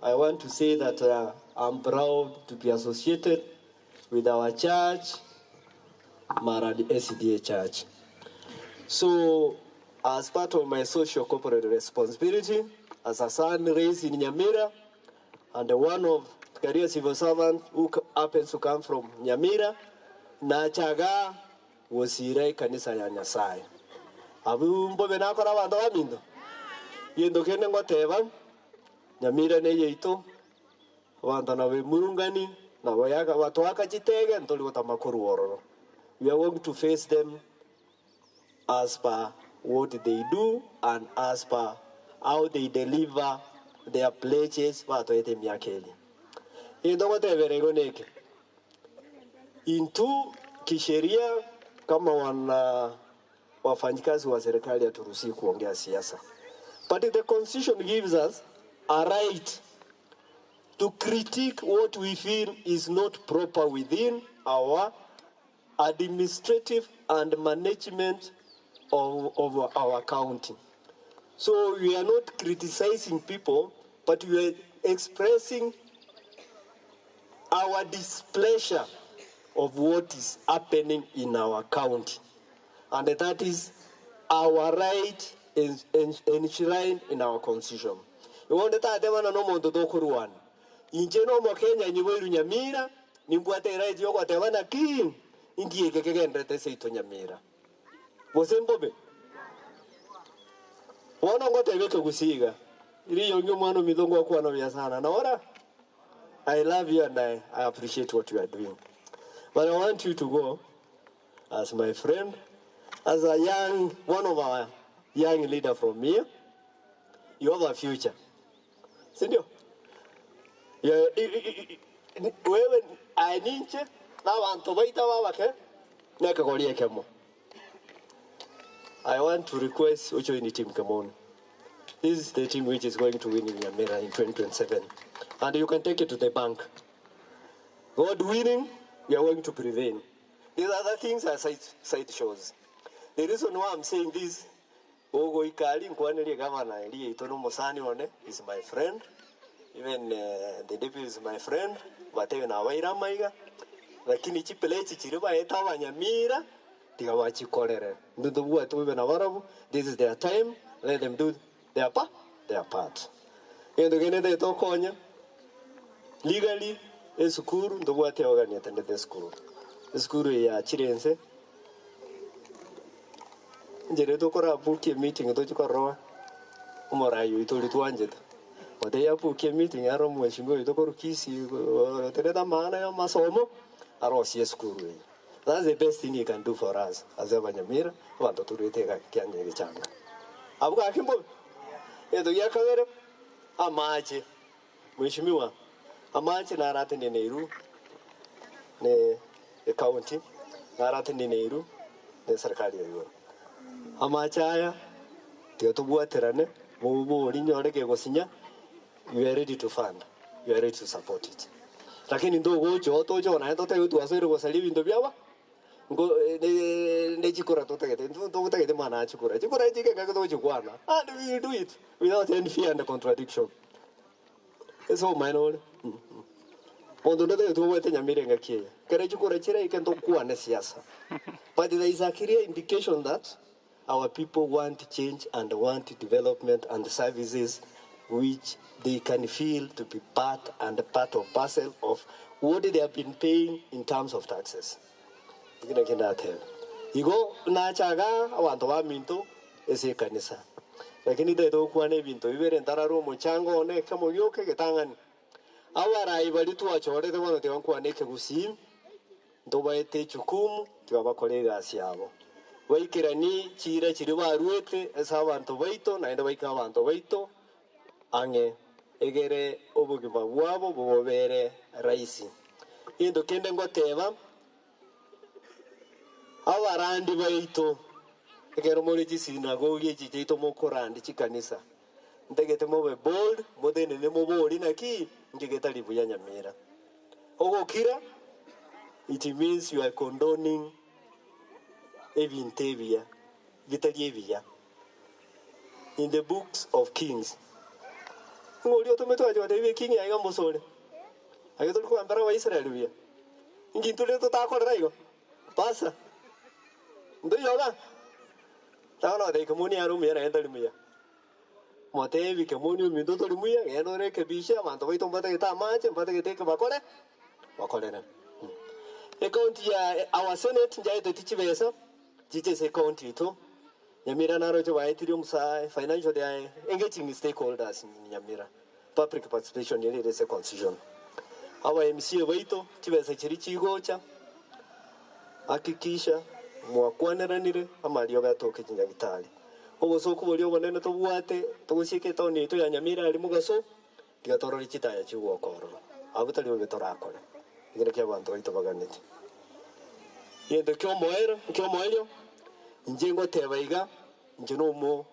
I want to say that I'm proud to be associated with our church, Maradi SDA Church. So, as part of my social corporate responsibility as a son raised in Nyamira and one of career civil servant who happens to come from Nyamira, nachaga gosira ekanisa ya Nyasaye. Abwo mbobe nakora abanto baminto? Gento kende ngoteba, Nyamira neyaito, abanto nabemurungani, nabo batoaka chitege ntori gotama korwa ororo. We are going to face them as per what they do and as per how they deliver their pledges batoete emiaka eria. Egento ngotebera igo neke, intwe kisheria kama wana wafanyikazi wa serikali haturuhusiwi kuongea siasa but the constitution gives us a right to critique what we feel is not proper within our administrative and management of, of our county. So we are not criticizing people, but we are expressing our displeasure of what is happening in our county. And that is our right enshrined in our constitution. Igo onde tatebana nomonto tokorwana. Inche nomokenya nyiboirwe Nyamira, nimbwate eright yogoteba naki inki eke kegenderete seito Nyamira. Gose mbobe? Bono ngoteba ekegusii iga, riyo omwana ominto ngokwana buya sana, nora? I love you and I, I appreciate what you are doing. But I want you to go as my friend, as a young, one of our young leader from here. You have a future. Si ndio? Wewe aye ninche na abanto baito ababake nekegori ekemo. I want to request ojoin team Kemoni. This is the team which is going to win in Nyamira in 2027. And you can take it to the bank. God willing, we are going to prevail. These other things are side, side shows. The reason why I'm saying this, ogoika aria nkwanerie gavana eria yaito na omosani one is my friend, even uh, the deputy is my friend, batebe nabaire amaiga, lakini chipledge chiria baete abanyamira, tiga bachikorere. Intwe ntobwate bobe nabarabwo, this is their time, let them do their pa their part. Egento kende ntagete okonya, legally, esukuru ntobwate organ etendete esukuru. Esukuru eye yachire ense, enchera tokorabukia emeeting tochie korora omorai oito oria twanchete, gotebia abukie emeeting aro omweshimiwa oito korwa Kisii oterete amang'ana ya amasomo, arosie esukuru eye. That's the best thing he can do for us ase abanyamira, abanto torwete iga kianya egechanga. Abwo gaki mbobe. Egento gia kabere, amache. Mweshimiwa, amache narateneneiru ne ecounty, narateneneiru ne eserikari ya igoro. Amache aya, tiga tobwaterane, mobori nyore kegosinya, you are ready to fund, you are ready to support it. Lakini ntogocha oo toche oo naende totebe twasoire gosaria ebinto biaba, nko ne chikura totagete, ntotagete mwana ya chikura, chikura echi ekero togochikwana and we will do it without any fear and contradiction. Ase obomaene ore, monto onde totagete obwate nyamira engaki eye, ekero chikura chiraike ntokwane siasa, but there is a clear indication that Our people want change and want development and services which they can feel to be part and part of parcel of what they have been paying in terms of taxes. Eki nakio ndatebe. Igo nacha igaa abanto baminto ase ekanisa, lakini ntagete gokwana ebinto bibere ntararwe omochango one ekemo gioka egetang'ani. Abarai baria twachorete bono tiga nkwane ekegusii, ntobaete echukumu, tiga bakore egasi yabo. Baikeranie chiira chiria baruete ase abanto baito, naende baike abanto baito ang'e, egere obogima bwabo bobobere rahisi. Egento kende ngoteba, abarandi baito, ekero more chisinagogi echi chiaito mokorandia chikanisa, Ntagete mobe bold, motenene moborie naki inki getari buya Nyamira. Ogokira it means you are condoning ebinto ebiya bitari ebiya. In the books of Kings. Ng'o oria otometwe agacha goteebia ekieng'e aiga mbosore? Aye tori kogambera Abaisraeli buya. Inki intwe rende totakorera igo? Basa, ntoiyoga? Tang'ana gotebia kemoni are omuya naende tari muya. Motebi kemoni ominto tori muya, genda ore ekebishe, abanto baito mbatagete amache, mbatagete eke bakore, bakorere. Ecounty ya our senate njaeteti chibesa, chiche ase ecounty ito, Nyamira naroche baetirie omusae financial they are engaging stakeholders in Nyamira, public participation ere ere ase constitution. Aba MCA baito chibesa chiria chigocha hakikisha mwakwaneranire amariogo atoke chinyagitari. Obosoku boria obonene tobwate togosieka etown yaito ya Nyamira aria mogaso tiga torore chitaya chigoka ororo. Abwo tari bobe torakore. Ekio nakio abanto baito baganetie. Egento kiomoero kiomoerio, inche ngoteba iga, inche nomo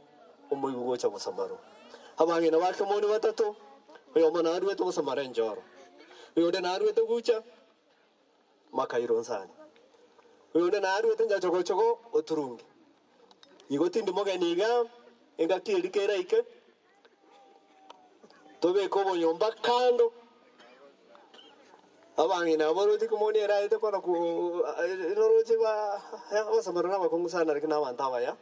omoigwa gocha gosamarwa. Abang'ina ba kemoni batato, oyomo naruete gosamara enchoro, oyonde naruete gucha makairo nsani, oyonde naruete nyachogochogo oturungi. Igo tindi mogeni iga, engaki eria keraike, tobeke obonyomba kando, abang'ina abo oroche kemoni ere aete kona ko noroche ba abasamaro na abakong'u sana lakini na abanto abaya.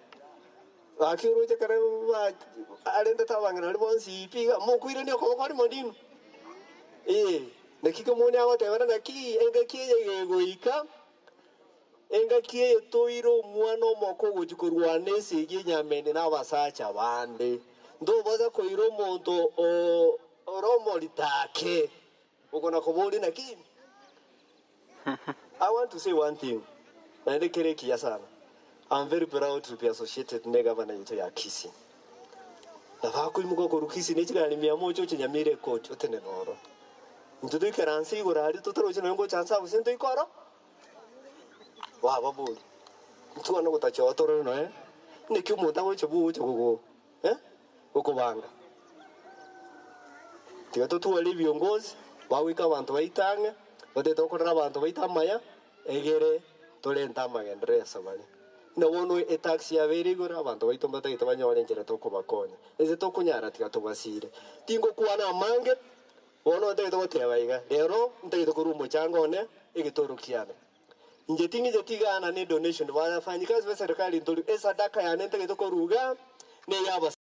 Gaki oroche ekero ba arentete abang'ina baria bonsi pi iga, mokoirania okoboko rimo ndimo. Ee, naki kemoni agotebana naki engaki eye gegoika. Engaki eye toire omwana omoke ogochia korwana esegi enyameni nabasacha bande. Ntobaisa koira omonto ore omoritake okona koboria naki? I want to say one thing, naende kere ekiya sana. I'm very proud to be associated ne gavana yaito ya Kisii. Nabo akoimoka korwa Kisii ne chigari mia moja oche Nyamira ekoti otenene oro. Intwe toikaranse igoro aria totaroche nonya ngocha nse abwo ase ntoike oro. Bababoria, Ntwana gotacha oo torore nonya naki omonto agocha gocha gogo eh gokobanga. Tiga totware ebiongozi bagoika abanto baito ang'e, batete gokorera abanto baito amaya, egere torente amagenderero ase bare. Buna bono etax yabeire igoro, abanto baito mbatagete banyore enchera tokobakonya. Ase tokonyara tiga tobasire. Tingokwana amange. Bono ntagete goteba iga, rero ntagete korua omochango one egetoro kiane. Inche ting'icheti iga na ne donation, wafanyikazi be serikali ntori, esadaka yane ntagete korua iga ney'abasani.